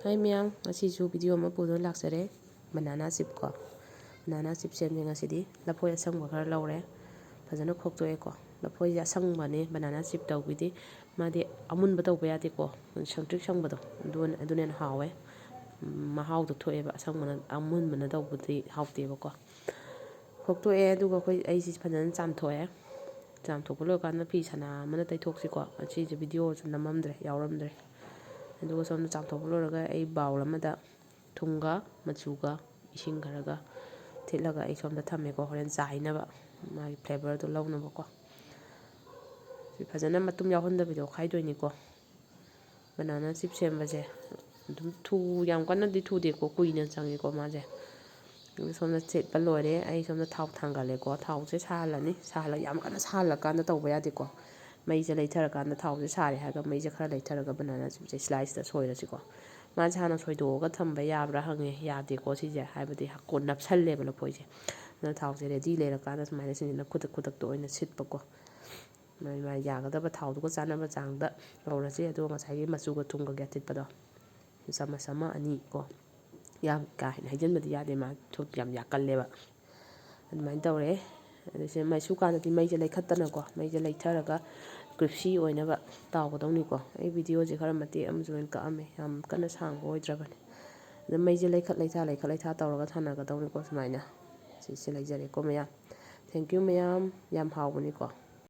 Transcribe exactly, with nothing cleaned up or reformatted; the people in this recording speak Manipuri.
ꯍꯥꯏ ꯃꯌꯥꯝ, ꯉꯁꯤꯁꯨ ꯚꯤꯗꯤꯑꯣ ꯑꯃ ꯄꯨꯗꯨꯅ ꯂꯥꯛꯆꯔꯦ꯫ ꯕꯅꯥꯅꯥ ꯆꯤꯞꯀꯣ, ꯕꯅꯥꯅꯥ ꯆꯤꯞ ꯁꯦꯝꯁꯦ ꯉꯁꯤꯗꯤ꯫ ꯂꯐꯣꯏ ꯑꯁꯪꯕ ꯈꯔ ꯂꯧꯔꯦ, ꯐꯖꯅ ꯈꯣꯛꯇꯣꯛꯑꯦꯀꯣ꯫ ꯂꯐꯣꯏꯁꯦ ꯑꯁꯪꯕꯅꯦ ꯕꯅꯥꯅꯥ ꯆꯤꯞ ꯇꯧꯕꯤꯗꯤ, ꯃꯥꯗꯤ ꯑꯃꯨꯟꯕ ꯇꯧꯕ ꯌꯥꯗꯦꯀꯣ꯫ ꯁꯪꯇ꯭ꯔꯤꯛ ꯁꯪꯕꯗꯣ, ꯑꯗꯨꯅ, ꯑꯗꯨꯅ ꯍꯦꯟꯅ ꯍꯥꯎꯋꯦ꯫ ꯎꯝ, ꯃꯍꯥꯎꯗꯣ ꯊꯣꯛꯑꯦꯕ, ꯑꯁꯪꯕꯅ, ꯑꯃꯨꯟꯕꯅ ꯇꯧꯕꯗꯤ ꯍꯥꯎꯇꯦꯕꯀꯣ꯫ ꯈꯣꯛꯇꯣꯛꯑꯦ, ꯑꯗꯨꯒ ꯑꯩꯈꯣꯏ, ꯑꯩꯁꯤ ꯐꯖꯅ ꯆꯥꯝꯊꯣꯛꯑꯦ꯫ ꯆꯥꯝꯊꯣꯛꯄ ꯂꯣꯏꯔꯀꯥꯟꯗ ꯐꯤ ꯁꯅꯥ ꯑꯃꯅ ꯇꯩꯊꯣꯛꯁꯤꯀꯣ꯫ ꯉꯁꯤꯁꯦ ꯚꯤꯗꯤꯑꯣꯁꯨ ꯅꯝꯃꯝꯗ꯭ꯔꯦ, ꯌꯥꯎꯔꯝꯗ꯭ꯔꯦ꯫ ꯑꯗꯨꯒ ꯁꯣꯝꯗ ꯆꯥꯝꯊꯣꯛꯄ ꯂꯣꯏꯔꯒ ꯑꯩ ꯕꯥꯎꯜ ꯑꯃꯗ ꯊꯨꯝꯒ ꯃꯆꯨꯒ ꯏꯁꯤꯡ ꯈꯔꯒ ꯊꯤꯠꯂꯒ ꯑꯩ ꯁꯣꯝꯗ ꯊꯝꯃꯦꯀꯣ, ꯍꯣꯔꯦꯟ ꯆꯥꯏꯅꯕ, ꯃꯥꯒꯤ ꯐ꯭ꯂꯦꯕꯔꯗꯣ ꯂꯧꯅꯕꯀꯣ꯫ ꯁꯤ ꯐꯖꯅ ꯃꯇꯨꯝ ꯌꯥꯎꯍꯟꯗꯕꯤꯗ ꯑꯣꯠꯈꯥꯏꯗꯣꯏꯅꯤꯀꯣ꯫ ꯕꯅꯥꯅꯥ ꯆꯤꯞ ꯁꯦꯝꯕꯁꯦ ꯑꯗꯨꯝ ꯊꯨ-, ꯌꯥꯝ ꯀꯟꯅꯗꯤ ꯊꯨꯗꯦꯀꯣ, ꯀꯨꯏꯅ ꯆꯪꯉꯤꯀꯣ ꯃꯥꯁꯦ꯫ ꯑꯗꯨ ꯁꯣꯝꯗ ꯊꯤꯠꯄ ꯂꯣꯏꯔꯦ꯫ ꯑꯩ ꯁꯣꯝꯗ ꯊꯥꯎ ꯊꯥꯡꯒꯠꯂꯦꯀꯣ꯫ ꯊꯥꯎꯁꯦ ꯁꯥꯍꯜꯂꯅꯤ꯫ ꯁꯥꯍꯜꯂ-, ꯌꯥꯝ ꯀꯟꯅ ꯁꯥꯍꯜꯂꯀꯥꯟꯗ ꯇꯧꯕ ꯌꯥꯗꯦꯀꯣ꯫ ꯃꯩꯁꯦ ꯂꯩꯊꯔꯀꯥꯟꯗ, ꯊꯥꯎꯁꯦ ꯁꯥꯔꯦ ꯍꯥꯏꯔꯒ ꯃꯩꯁꯦ ꯈꯔ ꯂꯩꯊꯔꯒ ꯕꯅꯥꯅꯥ ꯆꯤꯞꯁꯦ ꯁ꯭ꯂꯥꯏꯁꯇ ꯁꯣꯏꯔꯁꯤꯀꯣ꯫ ꯃꯥꯁꯦ ꯍꯥꯟꯅ ꯁꯣꯏꯗꯣꯛꯑꯒ ꯊꯝꯕ ꯌꯥꯕ꯭ꯔꯥ ꯍꯪꯉꯦ꯫ ꯌꯥꯗꯦꯀꯣ ꯁꯤꯁꯦ, ꯍꯥꯏꯕꯗꯤ ꯍꯥꯀꯣ-, ꯅꯞꯁꯜꯂꯦꯕ ꯂꯐꯣꯏꯁꯦ꯫ ꯑꯗꯨꯅ ꯊꯥꯎꯁꯦ ꯔꯦꯗꯤ ꯂꯩꯔꯀꯥꯟꯗ ꯁꯨꯃꯥꯏꯅ ꯁꯤꯁꯤꯅ ꯈꯨꯗꯛ ꯈꯨꯗꯛꯇ ꯑꯣꯏꯅ ꯁꯤꯠꯄꯀꯣ꯫ ꯃꯥꯏ ꯃꯥꯏ ꯌꯥꯒꯗꯕ ꯊꯥꯎꯗꯨꯒ ꯆꯥꯟꯅꯕ ꯆꯥꯡꯗ ꯂꯧꯔꯁꯤ꯫ ꯑꯗꯨꯒ ꯉꯁꯥꯏꯒꯤ ꯃꯆꯨꯒ ꯊꯨꯝꯒꯒꯤ ꯑꯊꯤꯠꯄꯗꯣ ꯆꯥꯃꯁ ꯑꯃ ꯑꯅꯤ ꯀꯣ, ꯌꯥꯝ ꯀꯥ ꯍꯦꯟꯅ ꯍꯩꯖꯤꯟꯕꯗꯤ ꯌꯥꯗꯦ, ꯃꯥ ꯊꯨꯝ ꯌꯥꯝ ꯌꯥꯛꯀꯜꯂꯦꯕ꯫ ꯑꯗꯨꯃꯥꯏꯅ ꯇꯧꯔꯦ꯫ ꯑꯗꯨꯁꯦ ꯃꯩꯁꯨ ꯀꯥꯟꯗꯗꯤ ꯃꯩꯁꯦ ꯂꯩꯈꯠꯇꯅꯀꯣ, ꯃꯩꯁꯦ ꯂꯩꯊꯔꯒ ꯀ꯭ꯔꯤꯞꯁꯤ ꯑꯣꯏꯅꯕ ꯇꯥꯎꯒꯗꯧꯅꯤꯀꯣ꯫ ꯑꯩ ꯚꯤꯗꯤꯑꯣꯁꯦ ꯈꯔ ꯃꯇꯦꯛ ꯑꯃꯁꯨ ꯑꯣꯏꯅ ꯀꯛꯑꯝꯃꯦ, ꯌꯥꯝ ꯀꯟꯅ ꯁꯥꯡꯕ ꯑꯣꯏꯗ꯭ꯔꯕꯅꯦ꯫ ꯑꯗ ꯃꯩꯁꯦ ꯂꯩꯈꯠ ꯂꯩꯊꯥ, ꯂꯩꯈꯠ ꯂꯩꯊꯥ ꯇꯧꯔꯒ ꯊꯥꯅꯒꯗꯧꯅꯤꯀꯣ ꯁꯨꯃꯥꯏꯅ꯫ ꯁꯤꯁꯦ ꯂꯩꯖꯔꯦꯀꯣ ꯃꯌꯥꯝ꯫ Thank you ꯃꯌꯥꯝ, ꯌꯥꯝ ꯍꯥꯎꯕꯅꯤꯀꯣ꯫